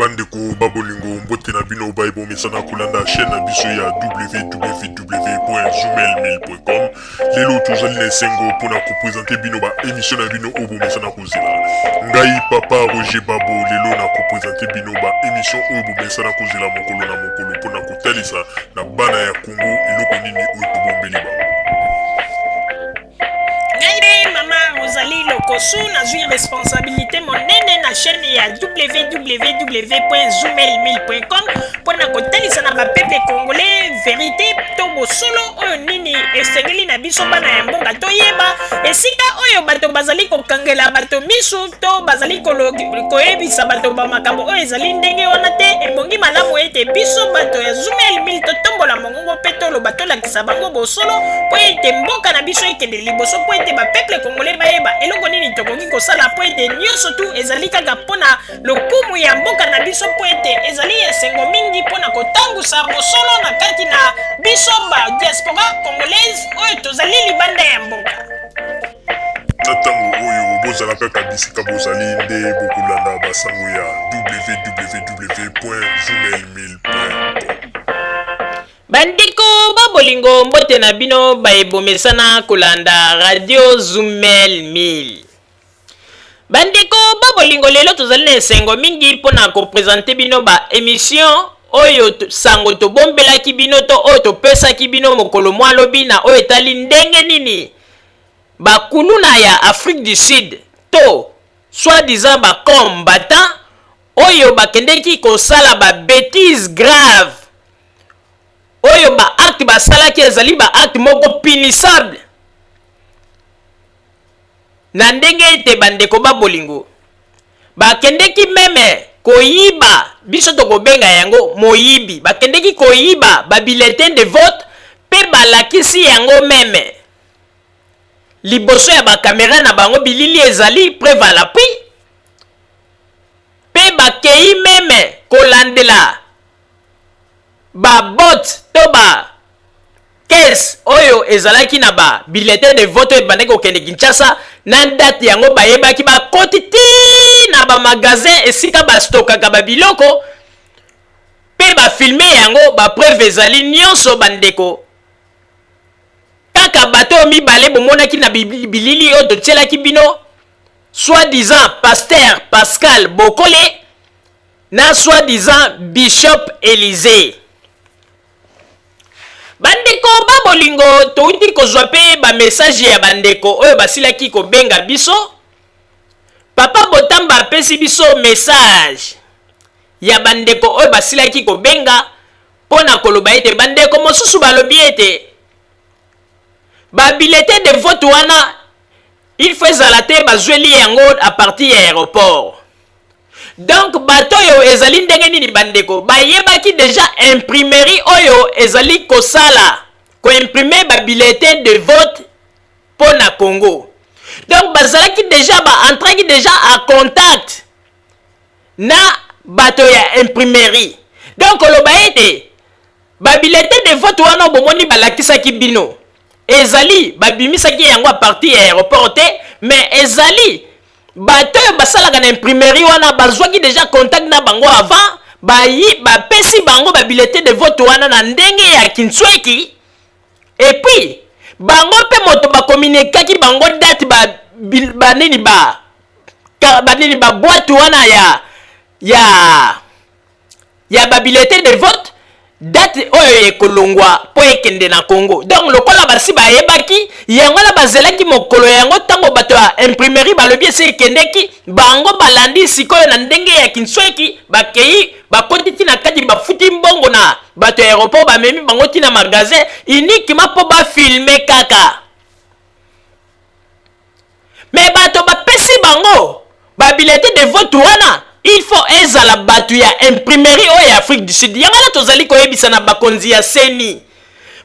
Bandeko ba bolingo, mbote na bino baye bomesana kolanda chaîne na biso ya www.zoomail1000.com. Lelo tozali na esengo mpona kopresente bino ba émission na bino oyo bomesana kozela. Ngai papa Roger Babo lelo na kopresente bino ba émission oyo bomesana kozela mokolo na mokolo mpona kotalisa na bana ya Congo eloko nini oyo tobombeli bango. Ngai nde mama Rosalie Lokosu, nazwi responsabilité monene na chaîne ya www.zoomail1000.com mpo na kotalisa na bapeuple congolais verité to bosolo oyo nini esengeli na biso bana ya mboka toyeba esika oyo bato bazali kokangela bato misu to bazali koyebisa bato ba makambo oyo ezali ndenge wana te. Ebongi malamu ete biso bato ya Zoomail 1000 totombola mongongo mpe toloba, tolakisa bango bosolo mpo ete mboka na biso ekende liboso, mpo ete bapeuple congolais bayeba eloko nini tokoki kosala, mpo ete nyonso tu ezali kaka mpo na lokumu ya mboka na biso, mpo ete ezali esengo mingi mpo na kotangusa bosolo na kati na biso ba diaspora congolaise oyo tozali libanda ya mboka. Na ntango oyo bozala kaka bisika bozali nde bokolanda basango ya www.zoomail1000.com. Bandeko ba bolingo, mbote na bino baye bomesana kolanda radio Zumel 1000. Bandeko ba bolingo, lelo tozali na esengo mingi mpo na kopresente bino ba emission oyo sango tobombelaki bino to oyo topesaki bino mokolo mwa lobi na oyo etali ndenge nini bakuluna ya Afrique du Sud to soi-disant ba combattants oyo bakendeki kosala ba betises grave, oyo ba acte basalaki ezali ba acte moko punissable na ndenge ete bandeko ba bolingo bakendeki meme koyiba, biso tokobenga yango moyibi, bakendeki koyiba ba bulletin de vote mpe balakisi yango meme liboso ya bakamera na bango, bilili ezali preuve à l'appui, mpe bakei meme kolandela ba boîte to ba caisse oyo ezalaki na ba bulletin de vote oyo ebandaki kokende Kinshasa na date yango. Bayebaki, bakoti ti na bamagasin esika bastokaka babiloko mpe bafilme yango, bapreuve ezali nyonso. Bandeko, kaka bato oyo mibale bomonaki na bilili oyo totielaki bino, soi-disant pasteur Pascal Bokole na soi-disant bishop Élysée. Bandeko ba bolingo, touti kozwa mpe bamessage ya bandeko oyo basilaki kobenga biso. Papa Botamba apesi biso message ya bandeko oyo basilaki kobenga mpo na koloba ete bandeko mosusu balobi ete babulletin de vote wana, il faut ezala te bazweli yango à partir ya aéroport. Donc bato oyo ezali ndenge nini, bandeko bayebaki déjà imprimerie oyo ezali kosala koimprime babulletin de vote mpo na Congo. Donc bazalaki déjà, baentraki déjà en contact na bato ya imprimerie. Donc koloba ete babulletin de vote wana bomoni balakisaki bino, ezali babimisaki yango à partir ya aéroport te, mais ezali bato oyo basalaka na imprimerie wana bazwaki déjà contact na bango avant, bayi bapesi bango babulletin de vote wana na ndenge ya kintsweki. Et puis bango mpe moto bakomunikaki bango date banini ba banini baboîte wana ya babulletin de vote, date oyo ekolongwa mpo ekende na Congo. Donc lokola basi bayebaki yango wana, bazelaki mokolo yango. Ntango bato ya imprimerie balobi esi ekendeki, bango balandi sikoyo na ndenge ya kinsweki, bakei, bakoti ntina kati, bafuti mbongo na bato ya aéroport, bamemi bango ntina magasin uniquement mpo bafilme kaka. Mais bato bapesi bango babulletin de vote wana, il faut ezala bato ya imprimerie oyo ya Afrique du Sud. Yango wana tozali koyebisa na bakonzi ya CENI,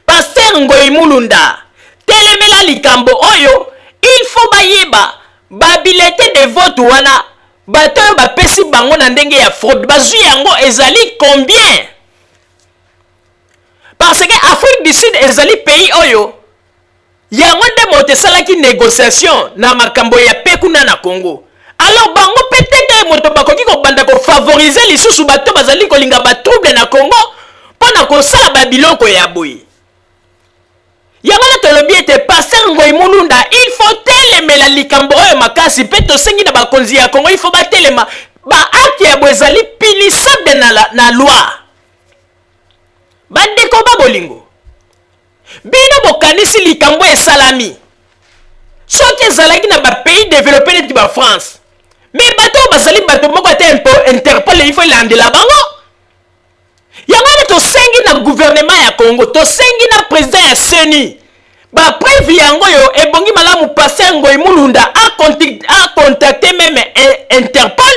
pasteur Ngoi Mulunda, telemela likambo oyo. Il faut bayeba babulletin de vote wana, bato oyo bapesi bango na ndenge ya fraude bazwi yango ezali combien, parce que Afrique du Sud ezali pays oyo yango nde moto esalaki négociation na makambo ya pe kuna na Congo. Alors bango mpe te te moto bakoki kobanda kofavoriser lisusu bato bazali kolinga batrouble na Congo mpo na kosala babiloko ya boye. Yango wana tolobi ete Pasteur Ngoy Mulunda il faut telemela likambo oyo makasi, mpe tosengi na bakonzi ya Congo il faut batelema. Ba acte ya boye ezali punissable na loi. Bandeko ba bolingo, bino bokanisi likambo esalami soki ezalaki na bapays développé neti ba France, mais bato oyo bazali bato moko ata Interpol il faut elandela bango. Yango wana tosengi na gouvernement ya Congo, tosengi na président ya CENI, bapreuve yango oyo ebongi malamu Pasteur Ngoy Mulunda acontacte même Interpol,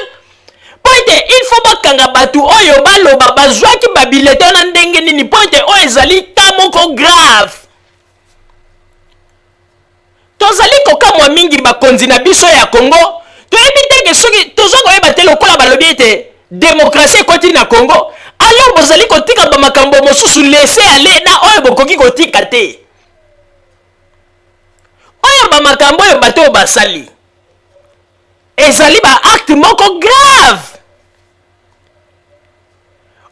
mpo ete il faut bakanga bato oyo baloba bazwaki babulletin wana ndenge nini, mpo ete oyo ezali ka moko grave. Tozali kokamwa mingi bakonzi na biso ya Congo. Toyebi te ke soki toza koyeba te, lokola balobi ete démocratie ekoti na Congo, alors bozali kotika bamakambo mosusu laisser aller na oyo bokoki kotika te. Oyo bamakambo oyo bato oyo basali ezali baacte moko grave,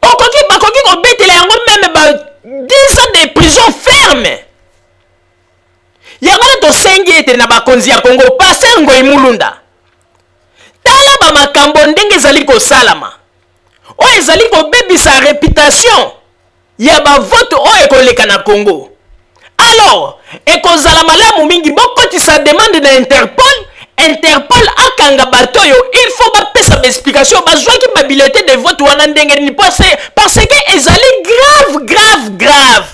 okoki bakoki kobetela yango même ba 10 ans de prison ferme. Yango wana tosengi ete na bakonzi ya Kongo, Pasteur Ngoy Mulunda, tala bamakambo ndenge ezali kosalama oyo ezali kobebisa réputation ya bavote oyo ekoleka na Congo. Alors ekozala malamu mingi bokotisa demande na Interpol, Interpol akanga bato oyo, il faut bapesa baexplication bazwaki babulletin de vote wana ndenge nini, parce que ezali grave, grave, grave.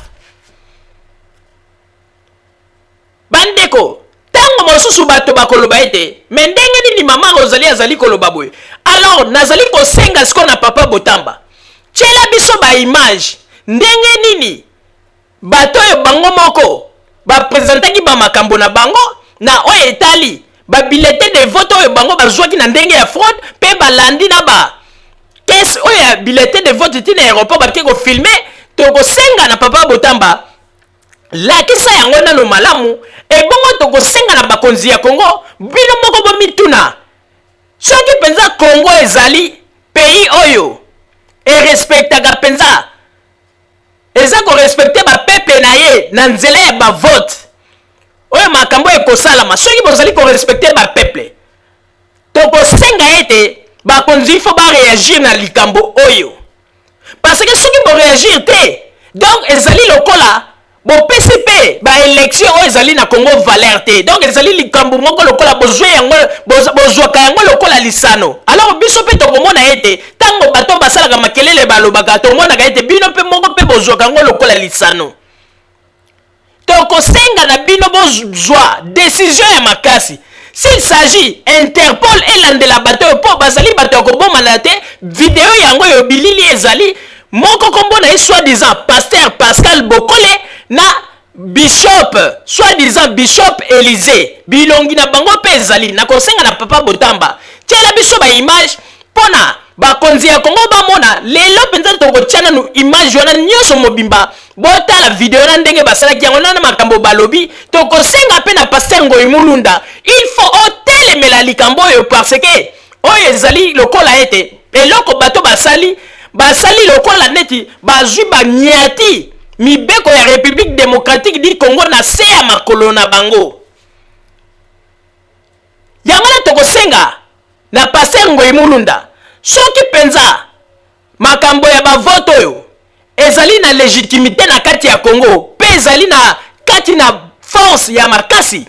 Bandeko, ntango mosusu bato bakoloba ete mais ndenge nini mama Rosalie azali koloba boye? Alors nazali kosenga sikoyo na papa Botamba, tiela biso baimage ndenge nini bato oyo bango moko baprésentaki bamakambo na bango na oyo etali babulletin de vote oyo bango bazwaki na ndenge ya fraude, mpe balandi na ba caisse oyo ya bulletin de vote ntina aéroport bake kofilmer. Tokosenga na papa Botamba, lakisa yango nano malamu. Ebongo tokosenga na bakonzi ya Kongo, bino moko bomituna soki mpenza Kongo ezali pays oyo erespectaka mpenza, eza korespecter bapeuple na ye na nzela ya bavote oyo makambo ekosalama. Soki bozali korespecter bapeuple, tokosenga ete bakonzi il faut baréagir na likambo oyo, parce que soki boréagir te, donc ezali lokola bopesi mpe baélection oyo ezali na Congo valeur te. Donc ezali likambo moko lokola bozwi yango, bozwaka yango lokola lisano. Alors biso mpe tokomona ete ntango bato basalaka makelele, balobaka, tomonaka ete bino mpe moko mpe bozwaka yango lokola lisano. Tokosenga na bino bozwa décision ya makasi. S'il s'agit Interpol elandela bato oyo, mpo bazali bato ya kobomana te. Video yango oyo bilili ezali moko, kombo na ye soi-disant pasteur Pascal Bokole na bishop, soi-disant bishop Élysée, bilongi na bango mpe ezali. Nakosenga na papa Botamba, tiela biso baimage mpona bakonzi ya Kongo bamona. Lelo mpenza tokotia nanu image wana nyonso mobimba, botala video na ndenge basalaki yango nana makambo balobi. Tokosenga mpe na pasteur Ngoy Mulunda, il faut otelemela likambo oyo, parce que oyo ezali lokola ete eloko bato basali, basali lokola neti bazwi baniati mibeko ya République démocratique du Congo na se ya makolo na bango. Yango wana tokosenga na pasteur Ngoy Mulunda, soki mpenza makambo ya bavote oyo ezali na légitimité na kati ya Congo mpe ezali na kati na force ya makasi,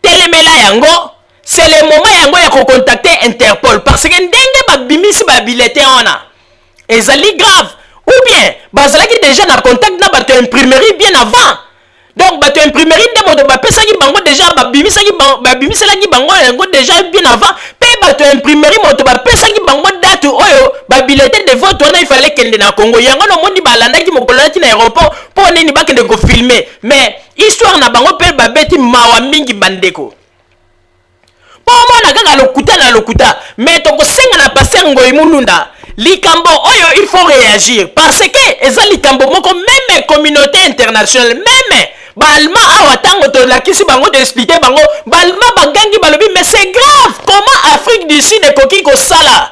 telemela yango. C'est le moment yango ya kocontacter Interpol, parce que ndenge babimisi babulletin wana ezali grave, ou bien bazalaki déjà na contact na bato ya imprimerie bien avant. Donc bato ya imprimerie nde moto bapesaki bango déjà, babimisaki, babimiselaki bango yango déjà bien avant, mpe bato ya imprimerie moto bapesaki bango date oyo babulletin de vote wana ifale kende na Congo. Yango nomoni balandaki mokolo nati na aéroport mpo nini bakende kofilmer. Mais histoire na bango mpe babeti mawa mingi, bandeko, mpo omona kaka lokuta na lokuta. Mais tokosenga na pasteur Ngoy Mulunda, Likambo oyo il faut réagir parce que eza likambo moko meme communauté internationale, meme baallemand awa, ntango tolakisi bango, toexpliquer bango, baallemand bagangi, balobi: "Mais c'est grave, comment Afrique du Sud ekoki kosala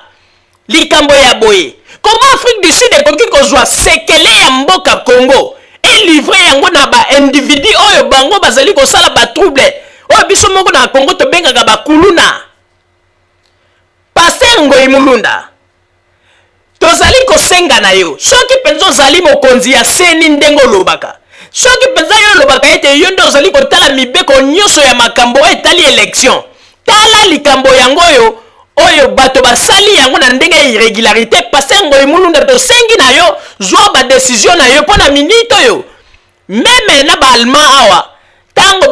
likambo ya boye? Comment Afrique du Sud ekoki kozwa sekele ya mboka Congo, elivrer yango na baindividu oyo bango bazali kosala batrouble, oyo biso moko na Congo tobengaka bakuluna?" Pasteur Ngoy Mulunda, tozali kosenga na yo, soki mpenza ozali mokonzi ya CENI ndenge olobaka, soki mpenza yo olobaka ete yo nde ozali kotala mibeko nyonso ya makambo oyo etali élection, tala likambo yango oyo bato basali yango na ndenge ya irrégularité. Pasteur Ngoy Mulunda, tosengi na yo, zwa badécision na yo mpo na minute oyo. Même na baallemand awa, ntango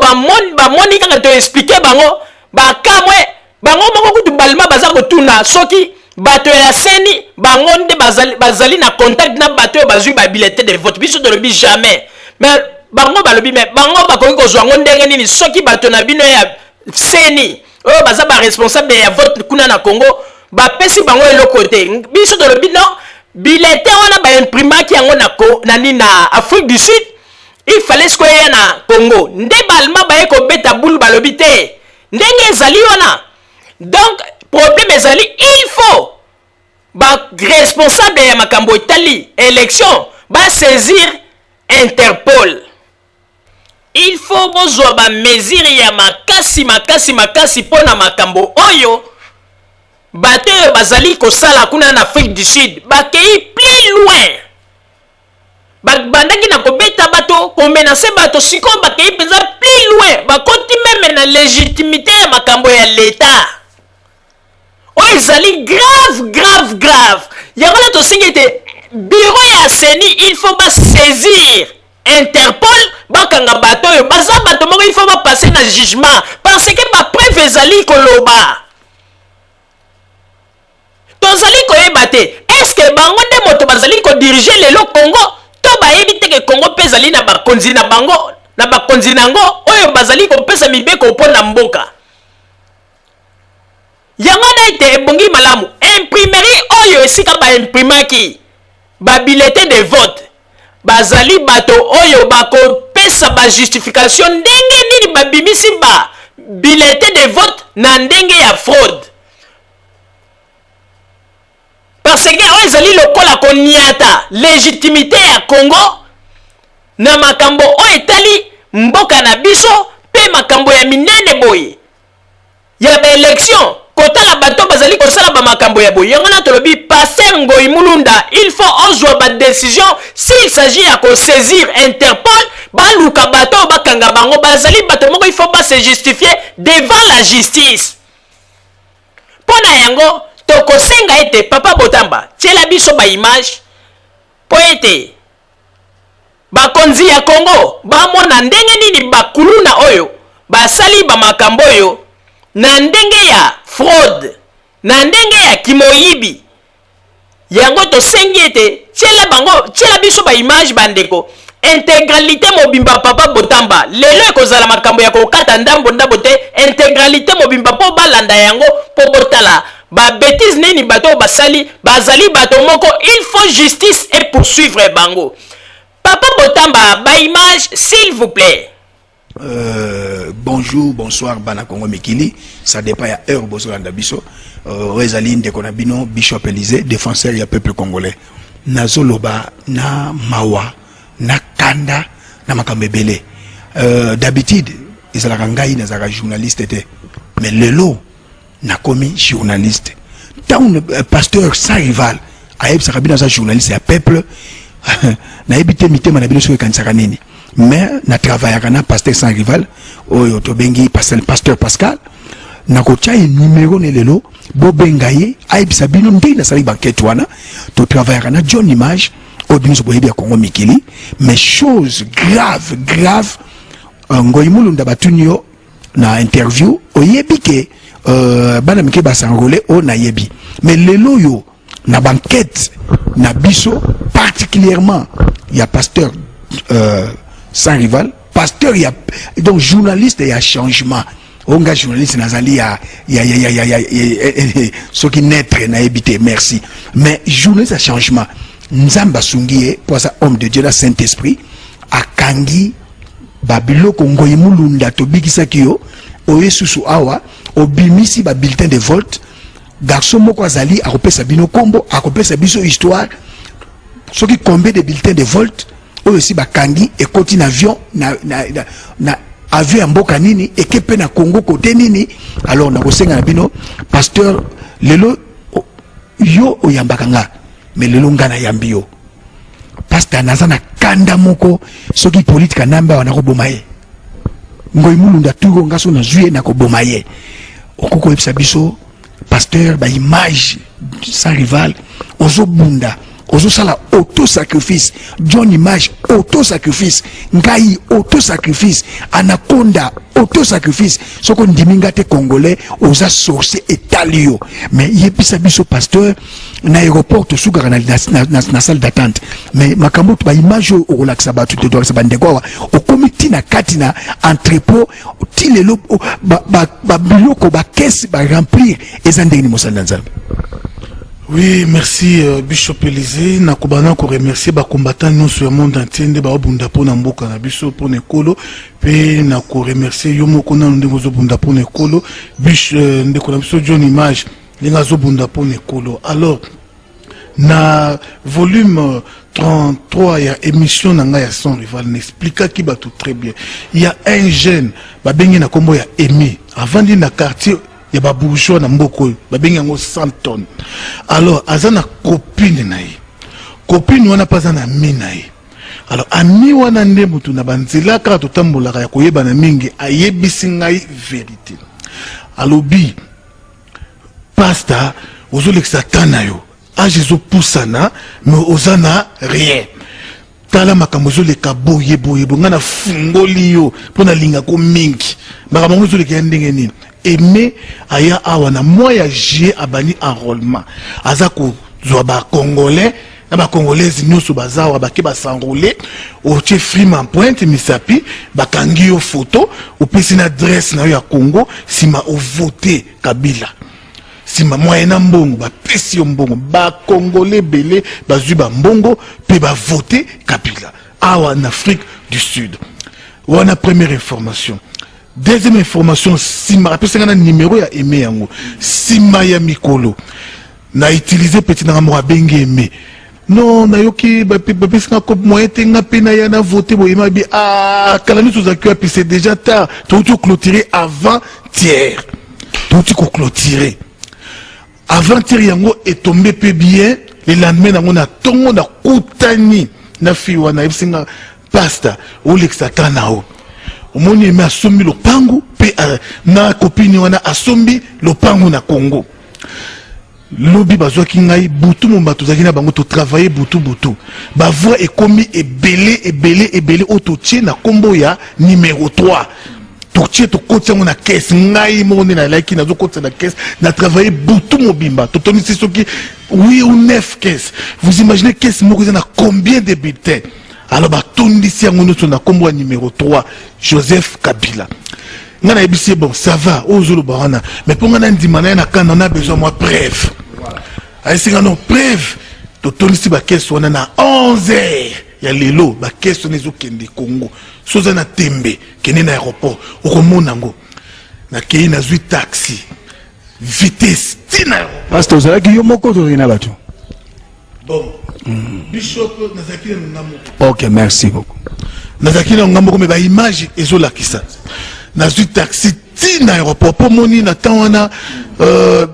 bamoni kaka toexpliquer bango, bakamwe bango moko. Kutu baallemand baza kotuna soki bato ya CENI bango nde bazali na contact na bato oyo bazwi babulletin de vote. Biso tolobi jamais, mais bango balobi: "Mais bango bakoki kozwa yango ndenge nini soki bato na bino ya CENI oyo baza baresponsable ya vote kuna na Congo bapesi bango eloko te?" Biso tolobi non, bulletin wana baimprimaki yango na nini, na Afrique du Sud, il fallait sikoyo eya na Congo. Nde baallemand baye kobeta bulu, balobi te, ndenge ezali wana. Donc problème ezali, il faut baresponsable ya makambo etali élection basaisir Interpol. Il faut bozwa bamesure ya makasi, makasi, makasi mpo na makambo oyo bato oyo bazali kosala kuna na Afrique du Sud. Bakei plus loin, babandaki na kobeta bato, komenacer bato, sikoyo bakei mpenza plus loin, bakoti même na légitimité ya makambo ya leta. Oyo ezali grave, grave, grave. Yango wana tosengi ete bureau ya CENI, il faut basaisir Interpol, bakanga bato oyo baza bato moko, il faut bapasser na jugement, parce que bapreuve ezali koloba. Tozali koyeba te, est-ce bango nde moto bazali kodiriger lelo Congo, to bayebi te ke Congo mpe ezali na bakonzi na bango, na bakonzi na yango oyo bazali kopesa mibeko mpo na mboka yango wana? Ete ebongi malamu, imprimerie oyo esika baimprimaki babulletin de vote, bazali bato oyo bakopesa bajustification ndenge nini babimisi ba bulletin de vote na ndenge ya fraude, parce que oyo ezali lokola koniata légitimité ya Congo na makambo oyo etali mboka na biso mpe makambo ya minene boye ya baélection. Kotala bato bazali kosala bamakambo ya boye, yango na tolobi: Pasteur Ngoy Mulunda, il faut ozwa badécision. S'il s'agit ya kosaisir Interpol, baluka bato oyo, bakanga bango. Bazali bato moko, il faut base justifier devant la justice. Mpo na yango tokosenga ete papa Botamba tiela biso baimage mpo ete bakonzi ya Congo bamona ndenge nini bakuluna oyo basali bamakambo oyo na ndenge ya fraude, na ndenge ya kimoyibi. Yango tosengi ete tiela bango, tiela biso baimage, bandeko, intégralité mobimba. Papa Botamba, lelo ekozala makambo ya kokata ndambo ndambo te, intégralité mobimba mpo balanda yango, mpo botala babêtises nini bato oyo basali. Bazali bato moko, il faut justice et poursuivre bango. Papa Botamba, baimage, s'il vous plaît. Bonjour, bonsoir, bana Congo mikili, ça dépend ya heure bozolanda biso. Oyo ezali ndeko na bino Bishop Élysée, défenseur ya peuple congolais. Nazoloba na mawa, na kanda, na makambo ebele. D'habitude ezalaka ngai nazalaka journaliste te, mais lelo nakomi journaliste. Ntango pasteur Sans Rival ayebisaka bino aza journaliste ya peuple, nayebi te mitema na bino soki ekanisaka nini. Mais na travaillaka na pasteur Sans Rival oyo tobengi pasteur Pascal. Nakotia ye numero ne lelo, bobenga ye, ayebisa bino ndenge nasalaki bankete wana. Totravaillaka na John Image oyo bino so boyebi ya Congo mikili. Mais chose grave, grave, Ngoy Mulunda, batuni yo na interview, oyebi ke bana mike bas'enrôler oyo nayebi. Mais lelo oyo na bankete na biso, particulièrement ya pasteur Sans Rival, pasteur ya, donc journaliste ya changement. Oyo nga journaliste nazali ya ya ya ya ya ya eh, eh, soki netre nayebi te, merci. Mais journaliste ya changement, Nzambe asungi ye mpo aza homme de Dieu na Saint Esprit, akangi babiloko. Ngoyi Mulunda, tobikisaki yo, oye susu awa, obimisi ba bulletin de vote. Garçon moko azali akopesa bino kombo, akopesa biso histoire soki combien de bulletins de vote oyo esi bakangi, ekoti na avion, na avion ya mboka nini, eke mpe na Congo kote nini. Alors nakosenga na bino, pasteur, lelo yo oyambaka nga, mais lelo nga nayambi yo. Pasteur, naza na kanda moko, soki politika nambe awa, nakoboma ye. Ngoi Mulunda turo nga so nazwi ye, nakoboma ye. Okoki koyebisa biso, pasteur, baimage sans rival, ozobunda, ozosala auto sacrifice, John Image auto sacrifice, ngai auto sacrifice, Anaconda auto sacrifice. Soki ondimi nga te, Congolais, oza sorcier, etali yo. Mais yebisa biso, pasteur, na aéroport tosukaka na salle d'attente, mais makambo baimage oyo okolakisa bato, tolakisa bandeko awa, okomi ntina kati na entrepôt ti lelo, babiloko bakese baremplir, eza ndenge ni, mosali na Nzambe? Oui, merci Bishop Élysée. Nakobana ko remercier ba combattants nyonso ya monde entier nde baobunda mpona mboka na biso, mpona ekolo. Mpe na ko remercier yo moko nano ndenge ozobunda mpona ekolo, ndeko na biso John Image ndenge azobunda mpona ekolo. Alors, na volume 33 ya émission na ngai ya Sans Rival, naexplikaki bato très bien. Il y a un jeune babengi na nkombo ya Emi, avandi na quartier ya babourgeois na mboka oyo babengi yango 100 tonnes. Alors aza na copine na ye, copine wana mpe aza na ami na ye. Alors ami wana nde motu na banzela kaka totambolaka ya koyebana mingi, ayebisi ngai vérité. Alobi: "Pasteur, ozolekisa temps na yo, âge ezopusana, mais oza na rien. Tala makambo ezoleka boye boye boye. Ngai nafungoli yo mpo nalingako mingi. Makambo yango ezoleka ya ndenge nini?" Eme aya awa na mois ya juillet, abandi enrôlement, aza kozwa Bacongolais na Bacongolaise nyonso baza awa, bake bas'enrôler. Otie frime en pointe, misapi, bakangi yo photo, opesi na adresse na yo ya Congo, nsima ovote Kabila, nsima moyen na mbongo, bapesi yo mbongo. Bakongole ebele bazwi bambongo mpe bavote Kabila awa na Afrique du Sud. Wana première information. Deuxième information, nsima apesanga na numéro ya Eme yango, nsima ya mikolo na utiliser petit nanga moko, abengi Eme: "Non, nayoki bapesinga cope, moyen te, nga mpe naya na vote boye." Eme abi: "Ah, kala nyonso ozalaki wapi? C'est déjà tard, touti koclôturer avant hier, touti koclôturer avant hier." Yango etombe mpe bien. Le lendemain nango na ntongo, nakutani na fille wana, ayebisi nga: "Pasteur, olekisa ta na o omoni Eme asombi lopangu mpe na copine wana asombi lopangu na Congo." Lobi bazwaki ngai butu mobimba, tozalaki na bango, totravaille butu butu. Bavoix ekomi ebele ebele ebele oyo totie na nkombo ya numéro 3, totie, tokoti yango na caisse. Ngai moko nde nalaki nazokotisa na caisse, na travaille butu mobimba, totondisi soki 8 ou 9 caisse. Vous imaginez, caisse moko eza na combien de bulletins? Alors batondisi yango nyonso na nkombo ya numéro 3, Joseph Kabila. Ngai nayebisi ye: "Bon, ça va, oyo ozoloba wana, mais mpo ngai nandima na ye na kanda, na besoin mwa preuve." Ayesi nga: "Non, preuve." Totondisi bacaisse wana na 11 heures ya lelo. Bacaisse wana ezokende Congo. So oza na tembe, kende na aéroport, okomona yango. Nakei, nazwi taxi vitesse ntina aéroport. Pasteur, ozalaki yo moko, tozalaki na bato? Bon, bishop, nazalaki na nga moko. Ok, merci beaucoup. Nazalaki na nga moko, mais baimage ezolakisa. Nazwi taxi ntina aéroport mpo moni na temps wana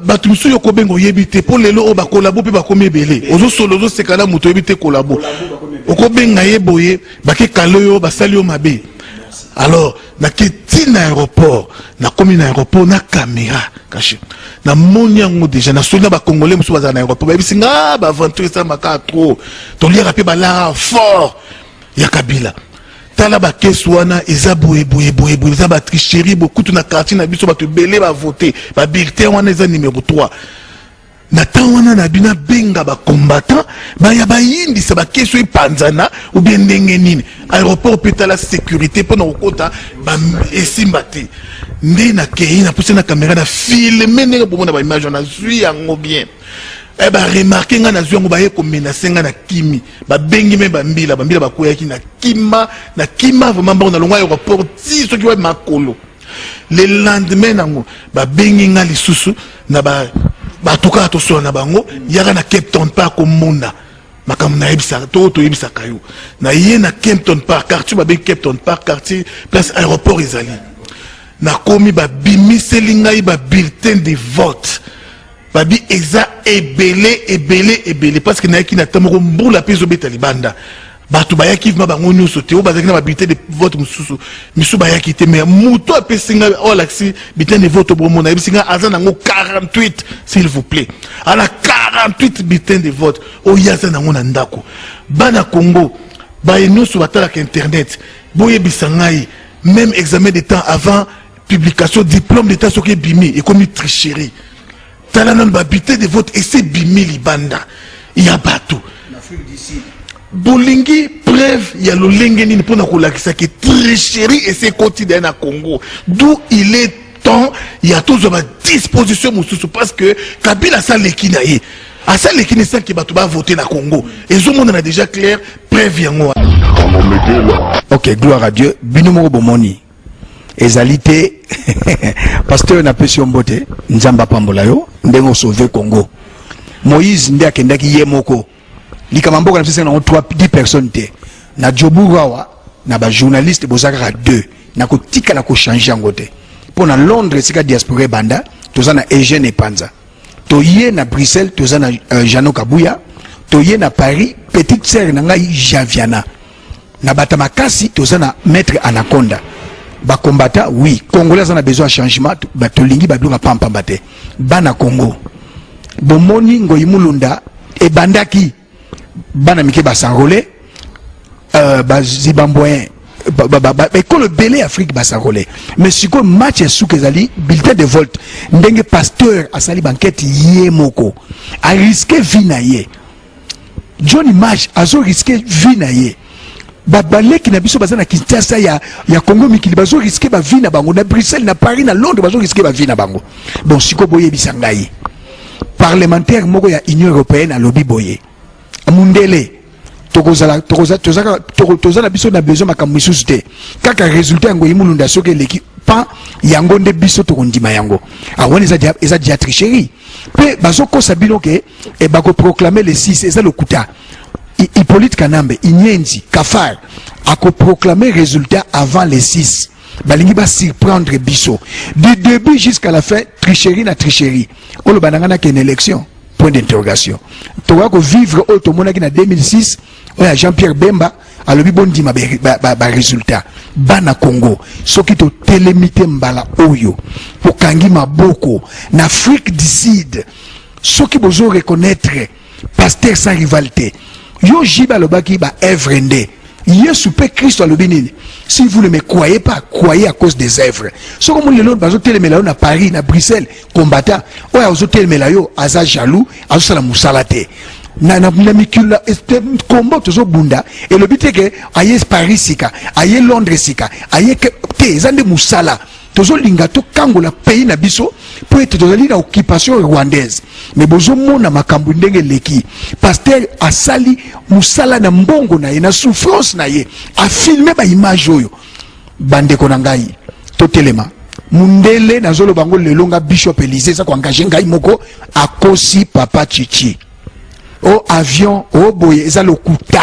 bato mosusu yo kobenga oyebi te, mpo lelo oyo bacollabo mpe bakomi ebele. Ozosolo, ozoseka na moto oyebi te, collabo, okobenga ye boye, bakekale oyo basali yo mabe. Alors nake ntina aéroport, nakomi na aéroport na caméra caché, namoni yango déjà. Nasoli na Bacongolais mosusu bazala na aéroport, bayebisi nga baaventure esalamaka trop, toliaka mpe balara fort ya Kabila. Tala bacaisse wana, eza boye boye boye boye, eza batricherie bokutu na quartier na biso, bato ebele bavote, babulletin wana eza numéro 3. Na temps wana na bino, abenga bacombattant baya bayindisa bacaisse oyo epanzana ou bien ndenge nini. Aéroport mpe, tala sécurité mpona kokota, esimba te. Nde nakei, napusi na caméra, na filme ndenge bomona baimage wana, nazwi yango bien. E baremarquer ngai, nazwi yango, baye komenacer ngai na kimi, babengi me bambila, bambila bakweyaki na kima, na kima vraiment mbango, nalongwa aéroport ti soki wa makolo. Le lendemain nango babengi ngai lisusu na bato kaka tosola na bango, yaka na Cape Town Park komona makambo nayebisaka to toyebisaka yo. Na ye na Kempton Park, quartier babengi Kempton Park, quartier place aéroport ezali. Nakomi, babimiseli ngai babulletin de vote, babi eza ebele ebele ebele, parce que nayaki na ntango moko mbula mpe ezobeta libanda. Bato bayaki vraiment bango nyonso te. Oyo bazalaki na babulletin de vote mosusu, misusu bayaki te. Mais moto apesi ngai, oyo alakisi bulletin de vote bomona, ayebisi ngai aza nango 48, s'il vous plaît, ana 48 bulletin de vote oyo aza nango na ndako. Bana Congo baye nyonso batalaka internet, boyebisa ngai, même examen d'état, avant publication diplôme d'état, soki ebimi ekomi tricherie. Tala nano babulletin de vote ese ebimi libanda ya bato. Bolingi preuve ya lolenge nini mpona kolakisa ke tricherie ese ekoti daya na Congo? D'où il est temps ya tozwa badisposition mosusu, parce que Kabila asaleki na ye, asaleki ne sanke bato bavote na Congo. Ezomonana déjà clair, preuve yango. Ok, gloire à Dieu. Bino moko bomoni, ezali te. Pasteur, napesi yo mbote, Nzambe apambola yo ndenge osauve Congo. Moïse nde akendaki ye moko likama mboka na biso nango 3 10 personnes te. Na Joburg awa na bajournaliste boza kaka 2, nakotikala kochange yango te. Mpo na Londres, esika diaspora ebanda, toza na Eugène Epanza. Toye na Bruxelles, toza na Jano Kabuya. Toye na Paris, petite sœur na ngai Javiana. Na bata makasi, toza na maître Anaconda. Bakombata, oui, Congolais aza na besoin ya changement. Tolingi babiloko pampamba te. Bana Congo, bomoni Ngoi Mulunda ebandaki, bana mike bas'enrôler, bazimbabwéen, ekolo ebele ya Afrique bas'enrôler. Mais sikoyo match ya suka ezali bulletin de vote. Ndenge pasteur asali bankete ye moko, arisquer vie na ye. John March azorisquer vie na ye. Baleki na biso baza na Kinshasa ya Congo mikili, bazorisquer bavie na bango. Na Bruxelles, na Paris, na Londres, bazorisquer bavie na bango. Bon, sikoyo boyebisa ngai, parlementaire moko ya Union européenne alobi boye: mundele tokozala toza na biso na besoin makambo misusu te, kaka résultat yango ye Mulunda soki eleki pan yango nde biso tokondima yango. Awana eza dia tricherie. Mpe bazokosa bino ke e bakoproclame le 6, eza lokuta. Hippolyte Kanambe Inyenzi Kafar akoproclame résultat avant le 6. Balingi basurprendre biso du début jusqu'à la fin, tricherie na tricherie. Oloba na ngai nakende élection, point d'interrogation. Tokoka kovivre oyo tomonaki na 2006, oyo ya Jean Pierre Bemba alobi bondima barésultat. Bana Congo, soki totelemi te mbala oyo, tokangi maboko na Afrique du Sud. Soki bozo reconnaître pasteur sans rival te, yo jibe alobaki baœuvre nde Yesu mpe Kristo alobi nini? Si vous ne me croyez pas, croyez à cause des œuvres. Soki omoni lelo bazotelemela yo na Paris, na Bruxelles, combattant oyo azotelemela yo aza jaloux, azosala mosala te na mikili. Kombo tozobunda elobi te ke aye Paris sika, aye Londres sika, aye te. Eza nde mosala. Tozolinga tokangola pays na biso mpo ete tozali na occupation rwandaise. Mais bozomona makambo ndenge eleki. Pasteur asali mosala na mbongo na ye, na souffrance na ye, afilme baimage oyo. Bandeko na ngai, totelema. Mundele, nazoloba yango lelo, nga bishop Élysée, eza koengage ngai moko, akosi papa Chichi o avion o boye, eza lokuta.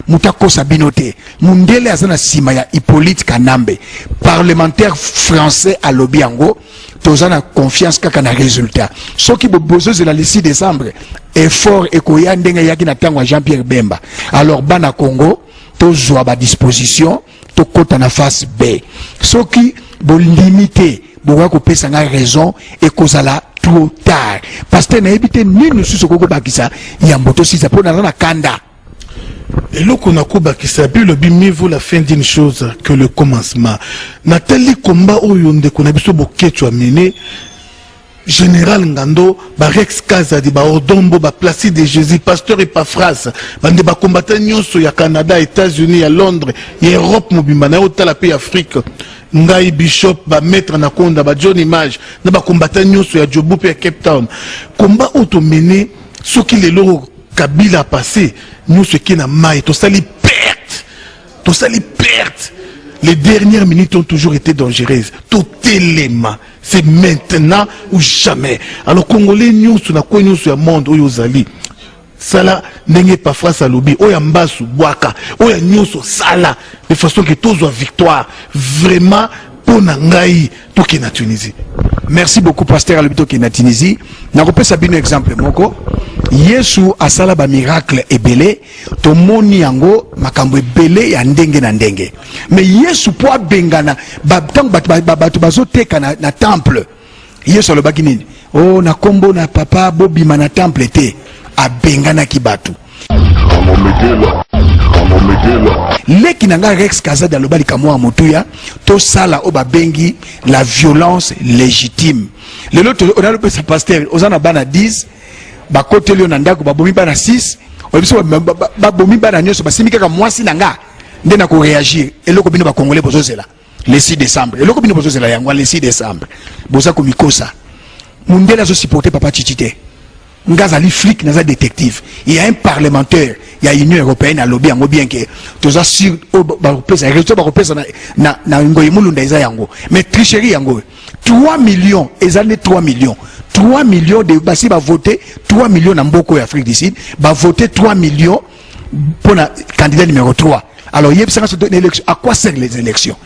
Moto akosa bino te. Mundele aza na nsima ya Hippolyte Kanambe. Parlementaire français alobi yango. Toza na confiance kaka na résultat. Soki bozozela le 6 décembre, effort ekoya ndenge eyaki na ntango ya Jean Pierre Bemba. Alors bana Congo, tozwa badisposition, tokɔta na phase B. Soki bondimi te, bokoya kopesa ngai raison, ekozala trop tard. Pasteur, nayebi te nini mosusu okoki kobakisa yambo tosisa, mpo naza na kanda. Eloko nakobakisa, mpe elobi: mieux vaut la fin d'une chose que le commencement. Natali komba oyo ndeko na biso Boketshu amene. Général Ngando, ba Rex Kazadi, ba Odombo, ba Placide de Jésus, Pasteur Epaphras, bande ba combattants nyonso ya Canada, États-Unis, ya Londres, ya Europe mobimba, na otala pe Afrique. Ngai Bishop, ba Maître Nakonda, ba John Image, na ba combattants nyonso ya Joburg pe ya Cape Town. Combat oyo tomene, soki lelo Kabila passé, nyonso eke na mai, tosali perte. Tosali perte. Les dernières minutes ont toujours été dangereuses. Totelema. C'est maintenant ou jamais. Alors Congolais nyonso na coin nyonso ya monde oyo ozali. Sala ndenge Epafras alobi, oyo ya mbasu bwaka, oyo ya nyonso sala de façon que tozwa victoire. Vraiment mpo na ngai tokende na Tunisie. Merci beaucoup pasteur alobi tokende na Tunisie. Nakopesa bino exemple moko. Yesu asala ba miracle ebele, tomoni yango makambo ebele ya ndenge na ndenge. Mais Yesu po abengana ntango bato bazoteka na temple, Yesu alobaki nini? Oh, na kombo na papa bobima na temple te. Abenganaki bato. Leki na nga Rex Kazadi aloba likambo ya motuya, tosala oyo babengi la violence légitime. Lelo onalopesa pasteur, oza na bana 10, bakoteli yo na ndako, babomi bana 6, oyebi so babomi bana nyonso, basimbi kaka mwasi na nga nde na koreagir. Eloko bino bakongole bozozela le 6 décembre, eloko bino bozozela yango le 6 décembre, boza komikosa. Mundele azosupporte papa Chichi te. Nga azali flic, naza détective. Il y a un parlementaire ya Union européenne alobi yango bien que toza sur oyo bakopesa résultat, bakopesa na Ngoyi Mulunda eza yango, mais tricherie yango 3 millions eza nde 3 millions, 3 millions de basi bavote 3 millions na mboka oyo Afrique du Sud, bavote 3 millions mpona candidat numéro 3. Alors yebisanga soki élection, à quoi servent les élections?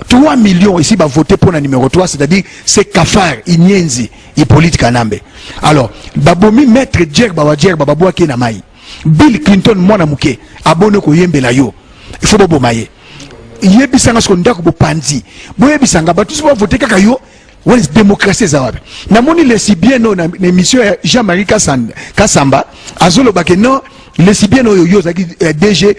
3 millions ici va voter pour la numéro 3, c'est-à-dire c'est Kafar, Inyenzi, Hippolyte Kanambe. Alors, babomi maître Djerba wa Djerba babwaki na mai. Bill Clinton mwana muke abone koyembela yo. Il faut boboma ye. Yebisanga siko ndako bopanzi. Boyebisanga bato soki bavote kaka yo. Wana démocratie eza wapi? Namoni lesbienne oyo na émission ya Jean-Marie Kasamba azoloba ke non, lesbienne oyo yo ozalaki DG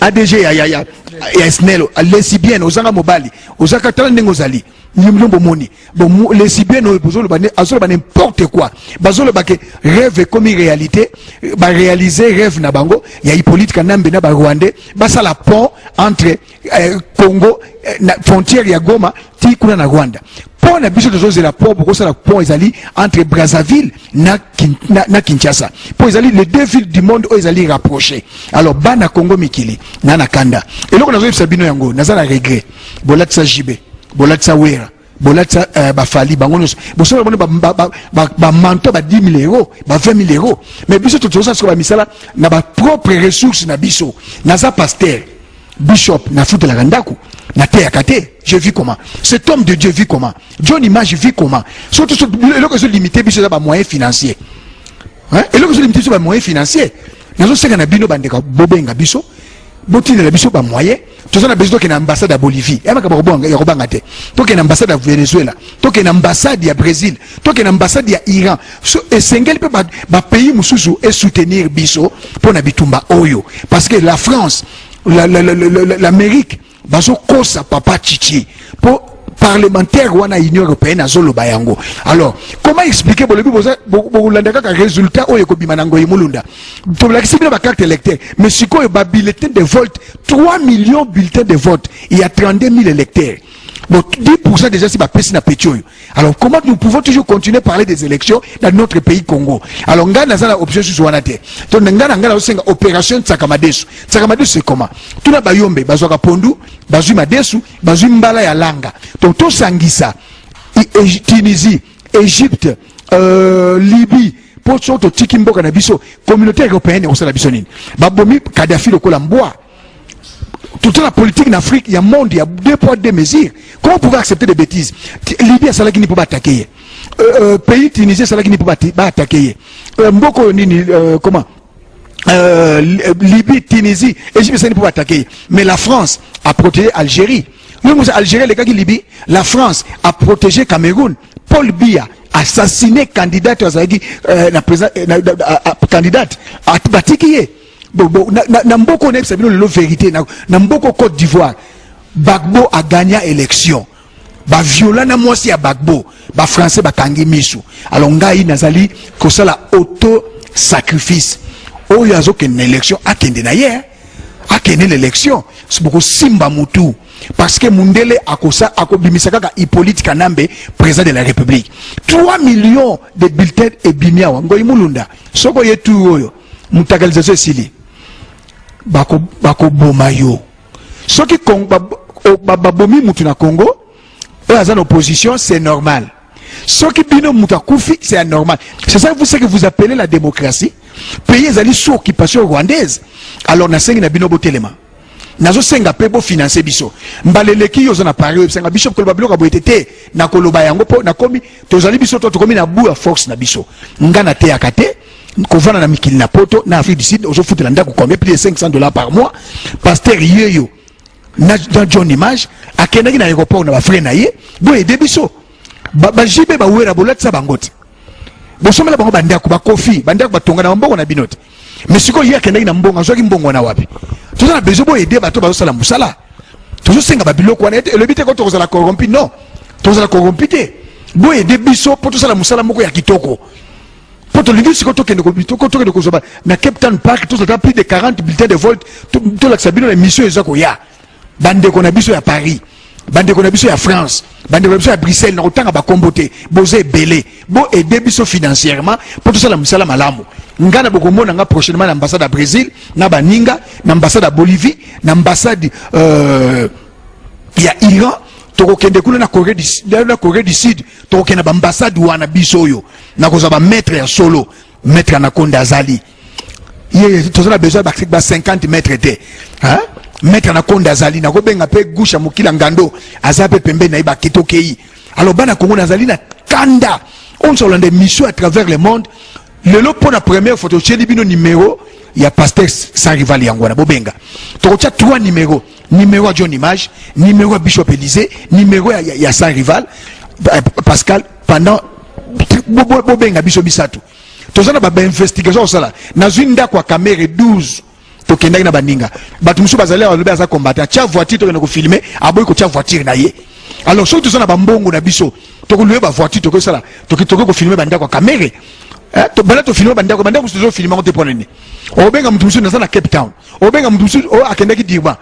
ADG ya SNEL, lesbienne ozanga mobali, ozaka tala ndenge ozali nyimlo bomoni. Bon, lesbienne oyo bozoloba azoloba n'importe quoi. Bazoloba ke rêve ekomi réalité, baréaliser rêve na bango ya Hippolyte Kanambe na Barwandais, basala pont entre Congo na frontière ya Goma ti kuna na Rwanda. Pont na biso tozozela pont, bokosala pont ezali entre Brazzaville na Kinshasa, po ezali les deux villes du monde oyo ezali rapproché. Alors bana Congo mikili na kanda, eloko nazoyebisa bino yango, naza na regret. Bolatisa JB, bolatisa Wera, bolatisa bafali, bango nyonso bosala bino bamanteau ba 10 000 euros, ba 20 000 euros, mais biso tozosala sikoyo bamisala na bapropre ressource na biso. Naza pasteur bishop, nafutelaka ndako, nateyaka te. Je vis comment? Cet homme de Dieu vit comment? John Image vit comment? Surtout eloko ezolimite biso eza bamoyen financier, eloko ezolimite biso bamoyen financier. Nazosenga na bino bandeko, bobenga biso, botindela biso bamoyen. Toza na besoin tokende na ambassade ya Bolivie, ya makambo ya kobanga te, tokende na ambassade ya Venezuela, tokende na ambassade ya Brésil, tokende na ambassade ya Iran. So esengeli mpe bapays mosusu esoutenir biso mpo na bitumba oyo, parce que la France, l'Amérique bazokosa papa Chichi mpo parlementaire wana Union européenne azoloba yango. Alors comment expliquer? Bolobi bokolanda kaka résultat oyo ekobima na Ngoyi Mulunda. Tolakisi bino bacarte électeur, mais sikoyo babulletin de vote, 3 millions bulletins de vote, il y a 32 000 électeurs. Bon, 10% déjà si bapesi na petit oyo. Alors comment nous pouvons toujours continuer à parler des élections dans notre pays Congo? Alors nga naza na option susu wana te. To nga na nga nazosenga opération Tsaka Madesu. Tsaka Madesu, c'est comment? Tuna bayombe, bazwaka pondu, bazwi madesu, bazwi mbala ya langa. Donc tosangisa Tunisie, Égypte, Libye, mpo so totiki mboka na biso, communauté européenne ekosala biso nini? Babomi Kadafi lokola mbwa. Toute la politique en Afrique, il y a monde, il y a deux poids, deux mesures. Comment vous pouvez accepter des bêtises? Libye, asalaki nini pour attaquer. Pays Tunisie, asalaki nini pour attaquer. Mboko nini, comment Libye, Tunisie, Égypte, c'est pour attaquer. Mais la France a protégé Algérie. Nous, Algérie, les gars qui Libye, la France a protégé Cameroun. Paul Biya assassiné candidat azalaki na président candidate batiki ye. Bon, na mboka oyebisa bino lelo vérité, na mboka Côte d'Ivoire, Gbagbo a gagné élection. Baviola na mwasi ya Gbagbo, bafrançais bakangi misu. Alors ngai nazali kosala auto sacrifice. Oyo azokende na élection, akende na ye, akende na élection, bokosimba mutu, parce que mundele akosa akobimisa kaka Hippolyte Kanambe président de la République. 3 millions de bulletins ebimi awa. Ngoi Mulunda, soki oye tu oyo mutakalisation esili, bakoboma yo. Soki babomi mutu na Congo oyo aza na opposition, c'est normal. Soki bino mutu akufi, c'est anormal. C'est ça vous, ce que vous appelez la démocratie? Pays ezali sous occupation rwandaise. Alors nasengi na bino, botelema. Nazosenga mpe bofinancer biso. Mbala eleki, yo oza na Paris, oyebisenga bishop koloba biloko ya boye te. Te, nakoloba yango mpo nakomi, tozali biso to tokomi na bu ya force na biso. Nga nateyaka te, kovanda na mikili na Poto, na Afrique du Sud, ozofutela ndako combien? Plus de 500 $ par mois. Pasteur yeyo na John Image akendaki na aéroport na bafrère na ye. Boyede biso, bajibe bawera, bolatisa bango te, bosomela bango bandako, bakofi bandako batonga na bambongo na bino te. Mais sikoyo ye akendaki na mbongo, azwaki mbongo wana wapi? Toza na besoin boyede bato bazosala mosala. Tozosenga babiloko wana. Elobi te ko tokozala corrompu. Non, tokozala corrompu te. Boyede biso mpo tosala mosala moko ya kitoko, mpo tolingi sikoyo tokende kozwa na Cape Town Park, tozala plus de 40 bulletins de vote. Tolakisa bino na émission eza koya. Bandeko na biso ya Paris, bandeko na biso ya France, bandeko na biso ya Bruxelles, na kotanga bakombo te, boza ebele. Boaide biso financièrement mpo tosala mosala malamu. Nga na bokomona nga prochainement na ambassade ya Brésil, na baninga, na ambassade ya Bolivie, na ambassade ya Iran. Tokokende kuna na Corée du Sud, tokokende na baambassade wana. Biso oyo nakozwa bamaître ya solo. Maître Anakonda azali ye, toza na besoin ba 50 mètre te, hein? Maître Anakonda azali, nakobenga mpe gusha mokila ngando aza mpe pembeni na ye, baketokei. Alors bana Kongo, nazali na kanda oyo nyonso kolanda émission à travers le monde. Lelo mpo na première fois totieli bino numéro ya pasteur Sans Rival. Yango wana, bobenga. Tokotia trois numéro: numéro ya John Image, numéro ya Bishop Élysée, numéro ya Sans Rival Pascal. Pendant bobenga biso misato, toza na bainvestigation kosala. Nazwi ndako ya Kamerhe 12, tokendaki na baninga. Bato mosusu bazali awa, balobi aza combattant, atia voiture, tokende kofilmer, aboyi kotia voiture na ye. Alors soki toza na bambongo na biso, tokolouer bavoiture, tokosala, tokoki kofilmer bandako ya Kamerhe. Banda tofilmer bandako, bandako mosusu tozofilmer yango te. Mpo nini? Obenga motu mosusu, naza na Cape Town. Obenga motu mosusu oyo akendaki Durban.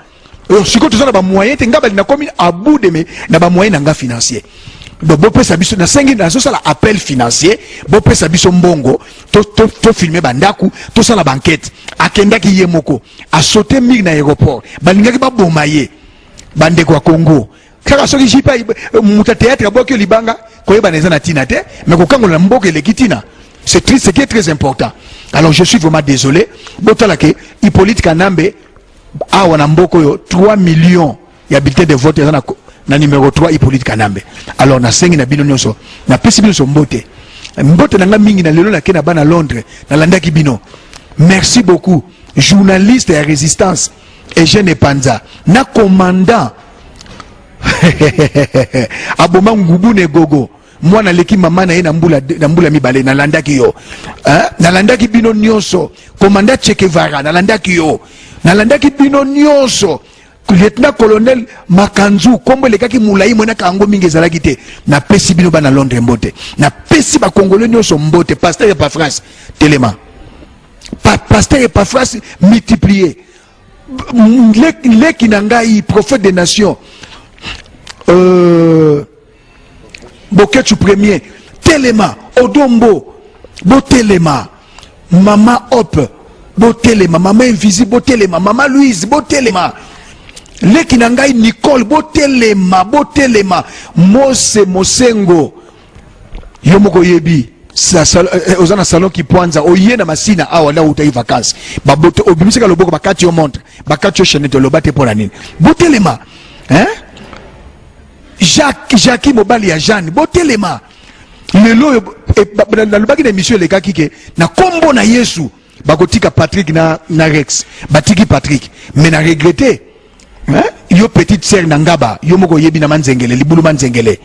Sikoyo toza na bamoyen te. Nga bali nakomi à bout de me na bamoyen na nga financier. Donc bopesa biso, nasengi, nazosala appel financier, bopesa biso mbongo tofilmer bandako, tosala baenquête. Akendaki ye moko, asauter mur na aéroport, balingaki baboma ye. Bandeko ya Congo, kaka soki jipa moto ya théâtre abwaki yo libanga, koyebana eza na ntina te, mais kokangola na mboka eleki ntina. C'est triste, ce qui est très important. Alors je suis vraiment désolé. Botala ke Hippolyte Kanambe awa na mboka oyo, 3 millions ya bulletin de vote eza na numéro 3, Hippolyte Kanambe. Alors nasengi na bino nyonso, napesi bino nyonso mbote, mbote na nga mingi. Na lelo nake na bana Londres, nalandaki bino, merci beaucoup. Journaliste ya résistance Eugène Epanza na commandant aboma ngubu na egogo, mwana aleki mama na ye na mbula mibale. Nalandaki yo, hein? Nalandaki bino nyonso. Commandant Chekevara, nalandaki yo, nalandaki bino nyonso. Lieutenant colonel Makanzu, nkombo elekaki molai, monaka yango mingi ezalaki te. Napesi bino bana Londres mbote, napesi bakongole nyonso mbote. Pasteur Epafras, telema. Pasteur Epafras multiplier, leki na ngai, prophète des nations, Bokechu premier, telema. Odombo, botelema. Mama Hope, botelema. Mama Invisible, botelema. Mama Louise, botelema. Leki na ngai Nicole, botelema, botelema. Mose Mosengo, yo moko oyebi, oza na salon Kipwanza, oye na Masina awa nda outaki vacance, babote, obimisaka loboko, bakati yo montre, bakati yo chaînette, oloba te. Mpo na nini? Botelema, hein? Jacques, Jacques mobali ya Jeanne, botelema. Lelo oyo nalobaki na émission elekaki ke na nkombo na Yesu bakotika Patrick na Rex. Batiki Patrick, mais na regrette, hein? Yo petite sœur na ngaba, yo moko oyebi na manzengele, libulu manzengele,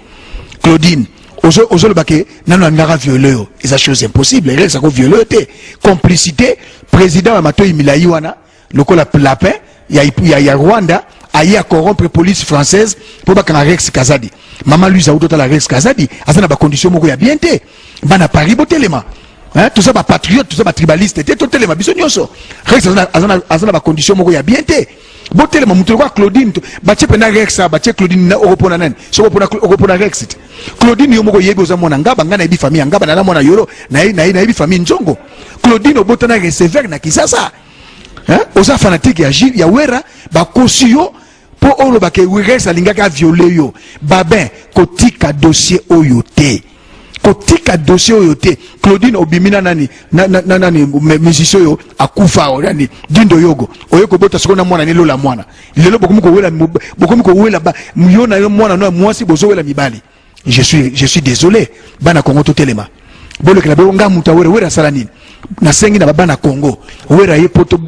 Claudine, ozoloba ke nano alingaka viole yo. Eza chose impossible. Rex akoviole yo te. Complicité président ya matoi milai wana lokola lapin ya Rwanda. aye acorrompre police française mpo bakanga Rex Kazadi. Mama Louise auti otala Rex Kazadi aza na bacondition moko ya bien te. Bana Paris, botelema, hein, toza bapatriote, toza batribaliste te, totelema biso nyonso. Rex aza na bacondition moko ya bien te, botelema. Moto lokola Claudine, batie mpena Rex, batie Claudine na okopona nani? Soki okopona Rex te, Claudine, yo moko oyebi, oza mwana Ngaba, ngai nayebi famille ya Ngaba, nala mwana Yolo, nayebi famille Nzongo. Claudine, obotana receveur na Kisasa, hein? Oza fanatique ya Gilles, ya Wera, bakosi yo mpo olobaka Rex alingaki aviole yo. Babin, kotika dossier oyo te, kotika dossier oyo te. Claudine, obimi na nani, na nani, musicien oyo akufa, oyo nani, Dindo Yogo. Oye kobota sikoyo na mwana nelola mwana. Lelo bokomi kowela yo na yo, mwana no ya mwasi, bozowela mibali. Je suis désolé. Bana Congo, totelema, bolekela be nga moto awere. Were asala nini? Nasengi na babana Congo, Wera ye poto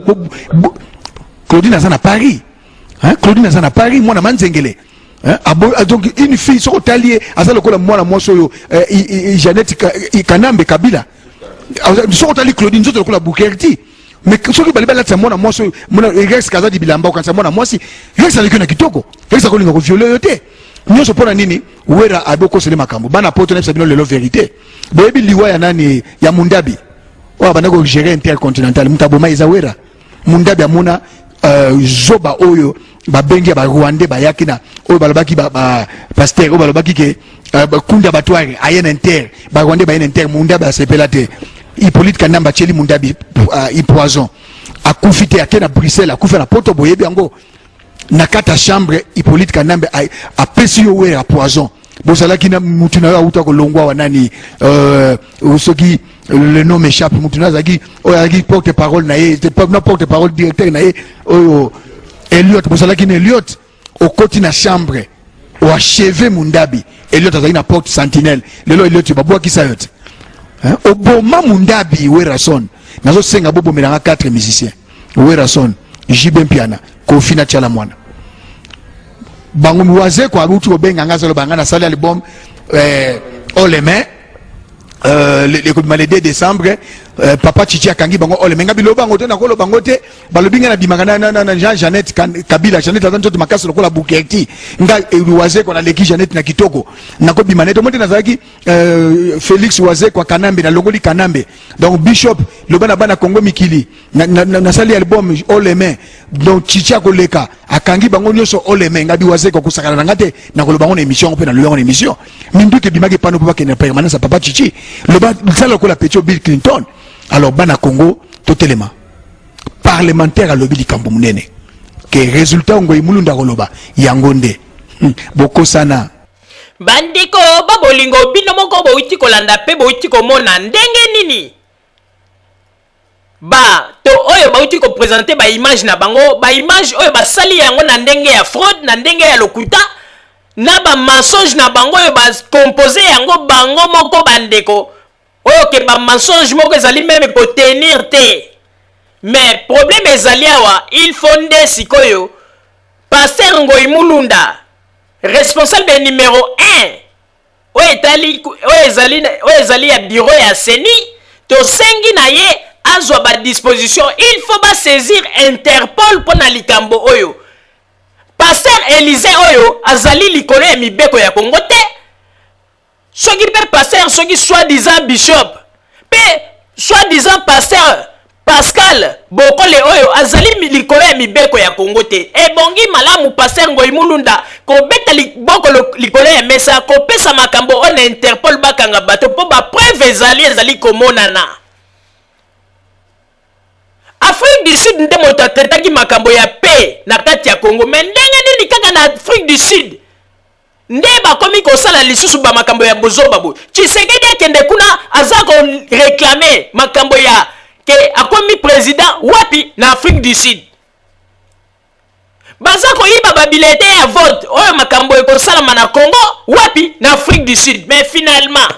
Claudine aza na Paris, hein? Claudine aza na Paris, mwana Manzengele, hein? Donc une fille, soki otali ye, aza lokola mwana mwasi oyo Jeannette Kanambe Kabila. Soki otali Claudine, nzoto lokola Bukerti. Mais soki bali balatisa mwana mwasi oyo, mwana Rex Kazadi bilamba, okanisa mwana mwasi Rex aleki na kitoko. Rex akolinga koviole yo te. Nyonso mpo na nini? Wera abokosele makambo. Bana Poto, nayebisa bino lelo vérité. Boyebi liwa ya nani, ya Mundabi oyo abanda kogérer Intercontinental? Moto aboma eza Wera. Mundabi amona zoba oyo babengi ya Barwandais, bayaki na oyo balobaki ba pasteur oyo balobaki ke kunda batware aye na Inter, Barwandais baye na Inter. Mundabi asepela te. Hippolyte Kanamba atieli Mundabi poison, akufi te, ake na Bruxelles, akufi na Poto. Boyebi yango. Na kati ya chambre, Hippolyte Kanambe apesi yo Wera poison. Bozalaki na mutu na yo auta kolongwa wa nani, soki le nom m'échappe, mutu na azalaki oyo azalaki porte parole na ye, na porte parole directeur na ye oyo Eliot. Bozalaki na Eliot, okoti na chambre, oachevé Mundabi. Eliot azalaki na porte sentinelle. Lelo Eliot babwakisa yo te. Oboma Mundabi. Werason, nazosenga bobomelanga 4 musiciens: Werason, JB Mpiana, Kofi na Tiala Mwana. Bango Wazeko abuti kobenga nga, azaloba nga nasali album oleme ekobima le 2 décembre. Papa Chichi akangi bango oleme. Nga biloba yango te, nakoloba yango te. Balobi nga nabimaka na Jean Jeannette Kabila. Jeannette aza nzoto makasi lokola Bukerti. Nga Wazeko naleki Jeannette na kitoko, nakobima nete mo te. Nazalaki Félix Wazeko Kanambe, nalongoli Kanambe. Donc bishop, loba na bana Congo mikili, nasali album oleme. Donc Chichi akoleka, akangi bango nyonso oleme. Ngabi Wazeko kosakana na nga te, nakoloba yango na émission yango mpe nalobi yango na émission. Minduki ebimaki pano mpo bakende na permanence ya papa Chichi. Loba, sala lokola petit Bill Clinton. Alors bana Congo, totelema. Parlementaire alobi likambo monene ke résultat Ngoyi Mulunda koloba yango nde bokosana. Bandeko babolingo, bino moko bouti kolanda mpe bouti komona ndenge nini bato oyo bauti koprésenter baimage na bango, baimage oyo basali yango na ndenge ya fraude, na ndenge ya lokuta, na bamensonge na bango oyo bacompose yango bango moko. Bandeko, oyo ke bamensonge moko ezali même kotenir te. Mais problème ezali awa, il faut nde sikoyo pasteur Ngoi Mulunda, responsable numéro 1 oyo etali, oyo ezali ya bureau ya CENI, tosengi na ye azwa badisposition. Il faut basaisir Interpol mpo na likambo oyo. Pasteur Élysée oyo azali likolo ya mibeko ya Kongo te. Soki mpe pasteur, soki soi-disant bishop, mpe soi-disant pasteur Pascal Bokole oyo azali likolo ya mibeko ya Kongo te. Ebongi malamu pasteur Ngoi Mulunda kobeta liboko likolo ya mesa, kopesa makambo oyo na Interpol, bakanga bato, mpo bapreuve ezali komonana. Afrique du Sud nde moto atraitaki makambo ya paix na kati ya Congo. Mais ndenge nini kaka na Afrique du Sud nde bakomi kosala lisusu bamakambo ya bozoba boye? Tshisekedi akende kuna, aza koréclamer makambo ya ke akomi président. Wapi? Na Afrique du Sud baza koyiba babulletin ya vote oyo makambo ekosalama na Congo. Wapi? Na Afrique du Sud. Mais finalement,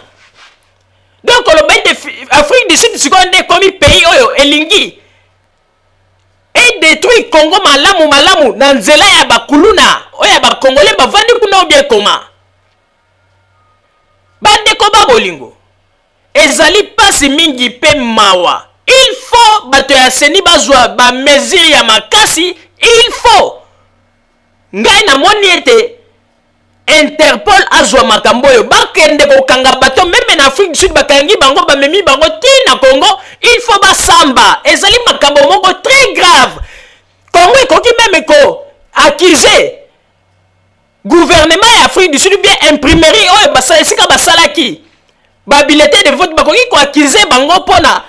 donc oloba ete Afrique du Sud sikoyo nde ekomi pays oyo elingi edétruire Congo malamu malamu na nzela ya bakuluna oyo ya bakongole bavandi kuna obie koma. Bandeko ba bolingo, ezali mpasi mingi mpe mawa. Il faut bato ya CENI bazwa bamesure ya makasi. Il faut Ngai namoni ete Interpol azwa makambo oyo, bakende kokanga bato meme na Afrique du Sud, bakangi bango, bamemi bango ti na Congo, il faut basamba. Ezali makambo moko très grave. Congo ekoki meme ko accuser gouvernement ya Afrique du Sud ou bien imprimerie oyo basala esika basalaki ba bulletin de vote, bakoki ko accuser bango mpona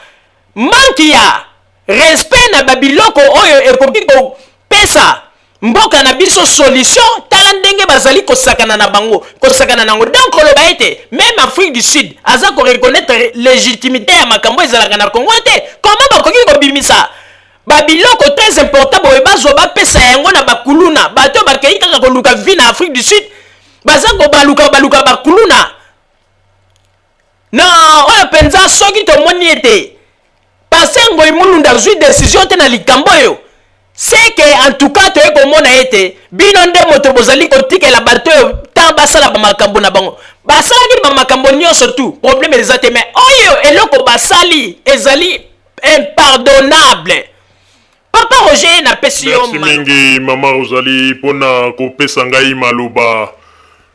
manque ya respect na ba biloko oyo ekoki kopesa mboka na biso solution. Tala ndenge bazali kosakana na bango, kosakana nango. Donc koloba ete même Afrique du Sud aza koreconnaître légitimité ya makambo ezalaka na Congo te. Comment bakoki kobimisa babiloko très important boye, bazwa, bapesa yango na bakuluna, bato bakei kaka koluka vie na Afrique du Sud, baza kobaluka baluka bakuluna na oyo mpenza? Soki tomoni ete pasteur Ngoy Mulunda azwi décision te na likambo oyo, c'est que en tout cas toye komona ete bino nde moto bozali kotikela bato oyo ntango basala bamakambo na bango. Basalaki bamakambo nyonso, tout problème eza te, mais oyo eloko basali ezali impardonnable. Papa Roger, napesi yo Merci mingi, mama Rosalie, mpona kopesa ngai maloba.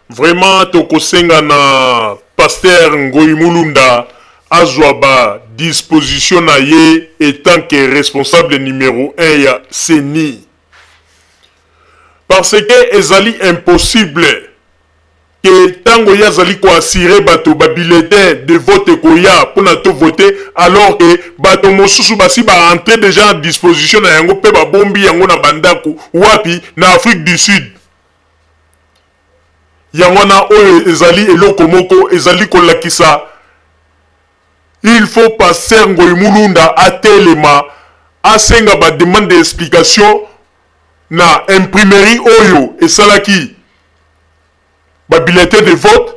Vraiment, tokosenga na pasteur Ngoy Mulunda azwa ba disposition na ye étant que responsable numéro 1 ya CENI, parce que ezali impossible ke ntango ye azali koassurer bato babulletin de vote ekoya mpona tovote, alors ke bato mosusu basi baentre déjà en disposition na yango mpe babombi yango na bandako wapi? Na Afrique du Sud. Yango wana oyo ezali eloko moko ezali kolakisa, il faut pasteur Ngoy Mulunda atelema, asenga bademande d'explication na imprimerie oyo esalaki babulletin de vote,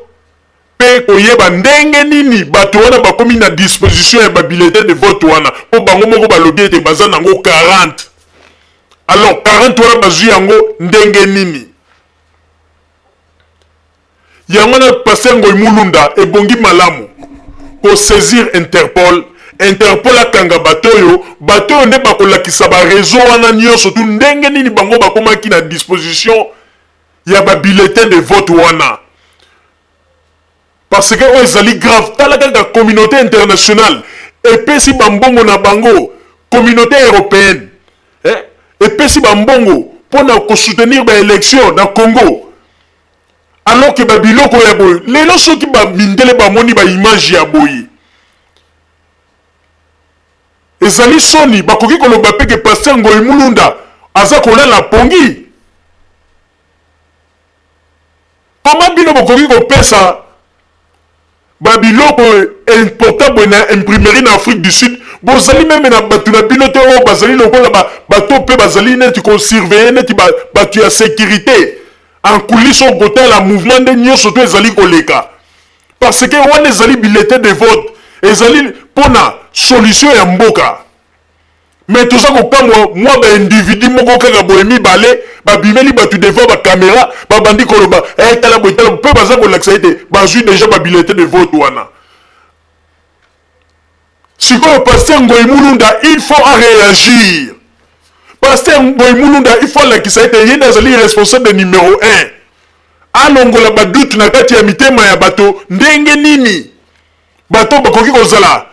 mpe koyeba ndenge nini bato wana bakomi na disposition ya babulletin de vote wana, mpo bango moko balobi ete baza nango 40. Alors 40 wana bazwi yango ndenge nini? Yango wana, pasteur Ngoy Mulunda, ebongi malamu kosaisir Interpol. Interpol akanga bato oyo. Bato oyo nde bakolakisa baréseau wana nyonso tu, ndenge nini bango bakomaki na disposition ya babulletin de vote wana, parce que oyo ezali grave. Tala kaka communauté internationale epesi bambongo na bango, communauté européenne, eh? Epesi bambongo mpona kosoutenir baélection na Congo, alors ke babiloko ya boye lelo, soki bamindele bamoni baimage ya boye, ezali soni. Bakoki koloba mpe ke pasteur Ngoy Mulunda aza kolala pongi. Koma bino bokoki kopesa babiloko important boye na imprimerie na Afrique du Sud, bozali même na bato na bino te oyo bazali lokola bato mpe bazali neti kosurveiller, neti bato ya sécurité en coulisse, oyo kotala mouvement nde nyonso to ezali koleka? Parce que wana ezali bulletin de vote, ezali mpona solution ya mboka. Mais toza kokamwa, mwa baindividu moko kaka boye mibale babimeli bato devant bacaméra, babandi koloba: eh, tala boye, tala mpe baza kolakisa ete bazwi déjà babulletin de vote wana. Sikoyo pasteur Ngoy Mulunda, il faut aréagir. Pasteur Ngoy Mulunda, il faut alakisa ete ye nde azali responsable numéro 1, alongola badoute na kati ya mitema ya bato. Ndenge nini bato bakoki kozala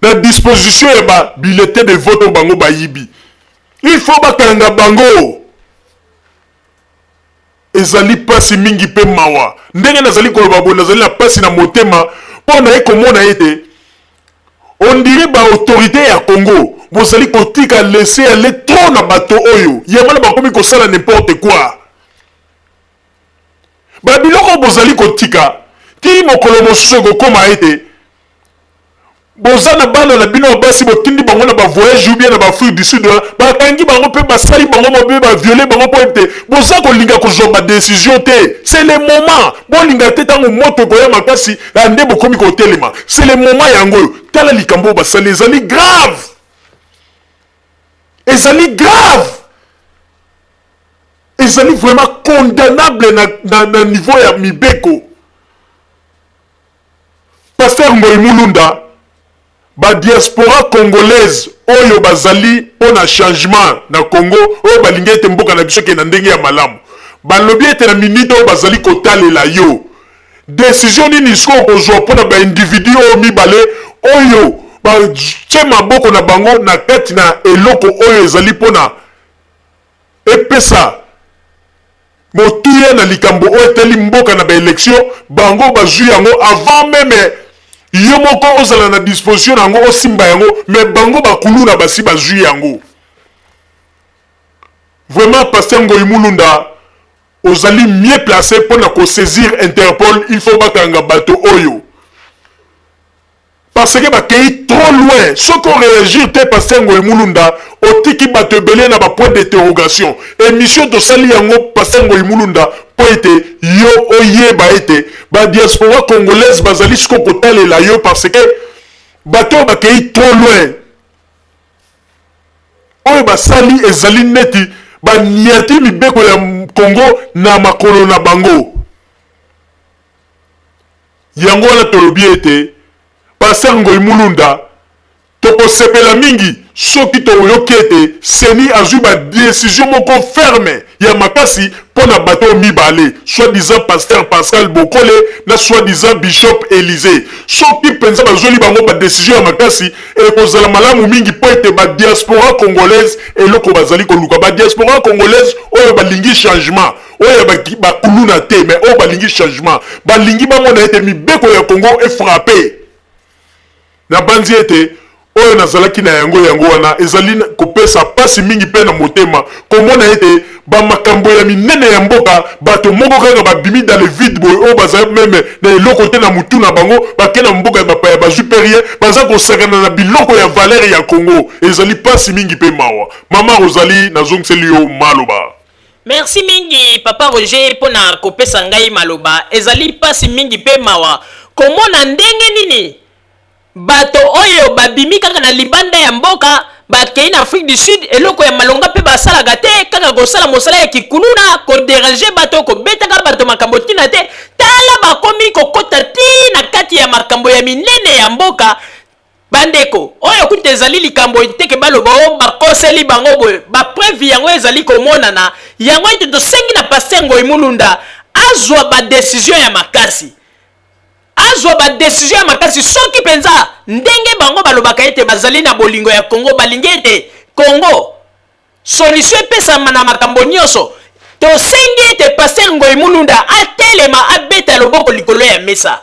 na disposition ya babulletin de vote oyo bango bayibi? Il faut bakanga bango. Ezali mpasi mingi mpe mawa. Ndenge nazali koloba boye, nazali na mpasi na motema mpo naye komona ete on dirait baautorité ya Congo bozali kotika laisser aller trop na bato oyo. Yango wana bakomi kosala n'importe quoi. Babiloko bozali kotika ti mokolo mosusu ekokóma ete boza na bana na bino ya basi, botindi bango na bavoyage ou bien na baAfrique du Sud, bakangi bango mpe basali bango mabe, baviole bango, mpo ete boza kolinga kozwa badécision te. C'est le moment. Bolinga te, ntango moto ekoya makasi nde bokomi kotelema. C'est le moment yango oyo. Tala likambo oyo basali, ezali grave, ezali grave, ezali vraiment condamnable na niveau ya mibeko. Pasteur Ngoy Mulunda, badiaspora congolaise oyo bazali mpo na changement na Congo, oyo balingi ete mboka na biso ekende na ndenge ya malamu, Balobi ete na minute oyo bazali kotalela yo. Decision nini sikoyo okozwa mpo na ba individus oyo mibale oyo batie maboko na bango na kati na eloko oyo ezali mpo na epesa motuya na likambo oyo etali mboka na ba elections? Bango bazwi yango avant meme yo moko ozala na disposition na yango, osimba yango, mais bango bakuluna basi bazwi yango. Vraiment, pasteur Ngoyi Mulunda, ozali mieux placé mpo na kosaisir Interpol. Il faut bakanga bato oyo parce que bakei trop loin. Soki oréagir te, pasteur Ngoyi Mulunda, otiki bato ebele na bapoint d'interrogation. Émission tosali yango, pasteur Ngoyi Mulunda, mpo ete yo oyeba ete badiaspora congolaise bazali siko kotalela yo, parce que bato oyo bakei trop loin. Oyo basali ezali neti baniati mibeko ya Congo na makolo na bango. Yango wana tolobi ete pasteur Ngoyi Mulunda, tokosepela mingi soki toyoki ete CENI azwi badécision moko ferme ya makasi mpo na bato oyo mibale, soi-disant pasteur Pascal Bokole na soi-disant bishop Élysée. Soki mpenza bazweli bango badécision ya makasi, ekozala malamu mingi, mpo ete badiaspora congolaise, eloko bazali koluka, badiaspora congolaise oyo balingi changement, oyo bakuluna te, mais oyo balingi changement, balingi bamona ete mibeko ya Congo efrappe. Nabanzi ete oyo nazalaki na yango, yango wana. Ezali kopesa mpasi mingi mpe na motema komona ete bamakambo ya minene ya mboka, bato moko kaka babimi dans le vide boye, oyo bazali même na eloko te na mutu na bango, bake na mboka ya bapaya, bazwi mpe rien, baza kosakana na biloko ya valeur ya Congo. Ezali mpasi mingi mpe mawa. Mama Rosalie, nazongiseli yo maloba. Merci mingi, papa Roger, mpona kopesa ngai maloba. Ezali mpasi mingi mpe mawa komona ndenge nini bato oyo babimi kaka na libanda ya mboka, bakei na Afrique du Sud, eloko ya malonga mpe basalaka te, kaka kosala mosala ya kikuluna, kodéranger bato, kobetaka bato makambo ntina te. Tala, bakomi kokɔta ti na kati ya makambo ya minene ya mboka. Bandeko, oyo kuta ezali likambo teke baloba oyo bakoseli bango boye, bapreuve yango ezali komonana. Yango ete tosengi na pasteur Ngoi Mulunda azwa badécision ya makasi, azwa badécision ya makasi. Soki mpenza ndenge bango balobaka ete bazali na bolingo ya Congo, balingi ete Congo solution epesama na makambo nyonso, tosengi ete pasteur Ngoi Mulunda atelema, abeta loboko likolo ya mesa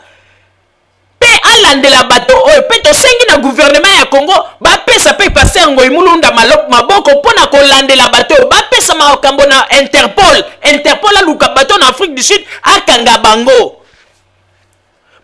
mpe alandela bato oyo. Mpe tosengi na gouvernement ya Congo bapesa mpe pasteur Ngoi Mulunda maboko mpo na kolandela bato oyo, bapesa makambo na Interpol, Interpol aluka bato na Afrique du Sud, akanga bango,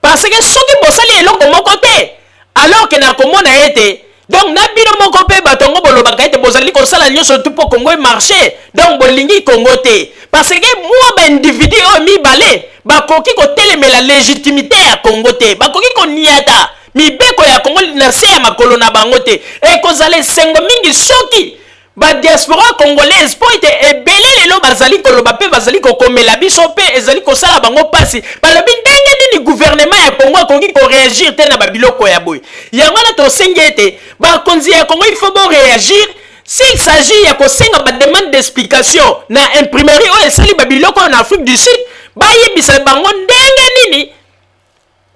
parce que soki bosali eloko moko te, alors ke na komona ete donc na bino moko mpe bato yango bolobaka ete bozali kosala nyonso tu mpo Congo emarche, donc bolingi Congo te, parce que mwa baindividu oyo mibale bakoki kotelemela légitimité ya Congo te, bakoki koniata mibeko ya Congo na se ya makolo na bango te. Ekozala esengo mingi soki badiaspora congolaise, mpo ete ebele lelo bazali koloba mpe bazali kokomela biso mpe ezali kosala bango mpasi, balobi ndenge nini gouvernement ya Congo akoki koréagir te na babiloko ya boye. Yango wana tosengi ete bakonzi ya Congo, il faut boréagir. S'il s'agit ya kosenga bademande d'explication na imprimerie oyo esali babiloko oyo na Afrique du Sud, bayebisa bango ndenge nini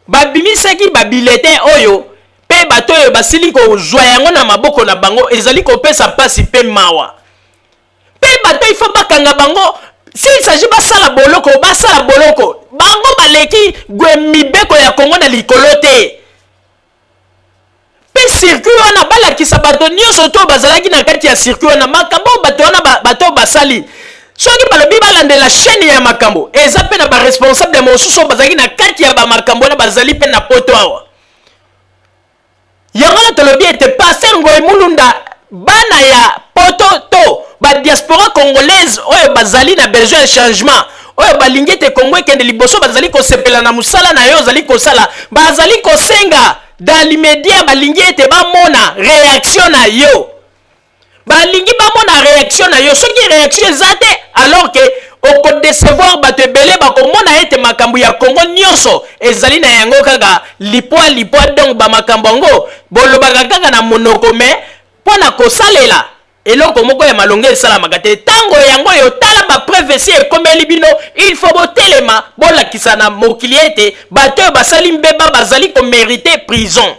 babimisaki babulletin oyo mpe bato oyo basili kozwa yango na maboko na bango. Ezali kopesa mpasi mpe mawa. Mpe bato, il faut bakanga bango. S'il s'agit basala boloko, basala boloko. Bango baleki gwe mibeko ya Kongo na likolo te. Mpe circuit wana, balakisa bato nyonso to bazalaki na kati ya circuit wana, makambo oyo bato wana, bato oyo basali. Soki balobi balandela chaîne ya makambo, eza mpe na baresponsable mosusu oyo bazalaki na kati ya bamakambo wana, bazali mpe na Poto awa. Yango wana tolobi ete pasteur Ngoi Mulunda, bana ya Poto to badiaspora congolaise oyo bazali na besoin ya changement, oyo balingi ete Kongo ekende liboso, bazali kosepela na mosala na yo ozali kosala, bazali kosenga dans l'immédiat, balingi ete bamona réaction na yo, balingi bamona réaction na yo. Soki réaction eza te, alors ke okodécevoir bato ebele, bakomona ete makambo ya Kongo nyonso ezali na yango kaka lipwa lipwa. Donc bamakambo yango bolobaka kaka na monoko, mais mpo na kosalela eloko moko ya malonga esalamaka te. Ntango yango oyo, tala. bapreuve esi ekomeli bino, il faut botelema, bolakisa na mokili ete bato oyo basali mbeba bazali komériter prison.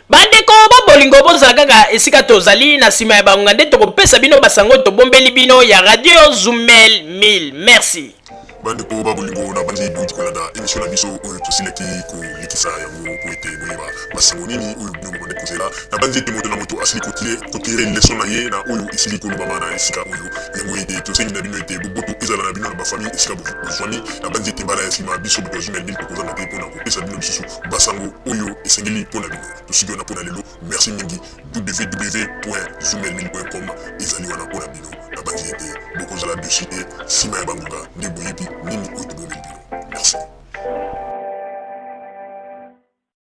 Bandeko babolingo, bozala kaka esika tozali. Na nsima ya bangonga nde tokopesa bino basango tobombeli bino ya Radio Zumel 1000. Merci. Bandeko babolingo, na bandi bouti kolanda émission na biso oyo tosilaki kolekisa yango po ete boyeba basango nini oyo bino bobandi kozela. Na bandi ete moto na moto asili kotirer leçon na ye na oyo esili kolobama na esika oyo. Yango ete tosengi na bino ete boboto ezala na bino na bafamille esika bozwami. Na bandi ete mbala ya nsima, biso bato ya Zumel 1000 tokozanga te mpona kopesa bino lisusu basango oyo esengeli mpona bino. Tosuki wana mpona lelo. Merci mingi. www.zumel1000.com ezali wana mpona bino. Na bandi ete bokozala déçus te. Nsima ya bangonga nde boyebi.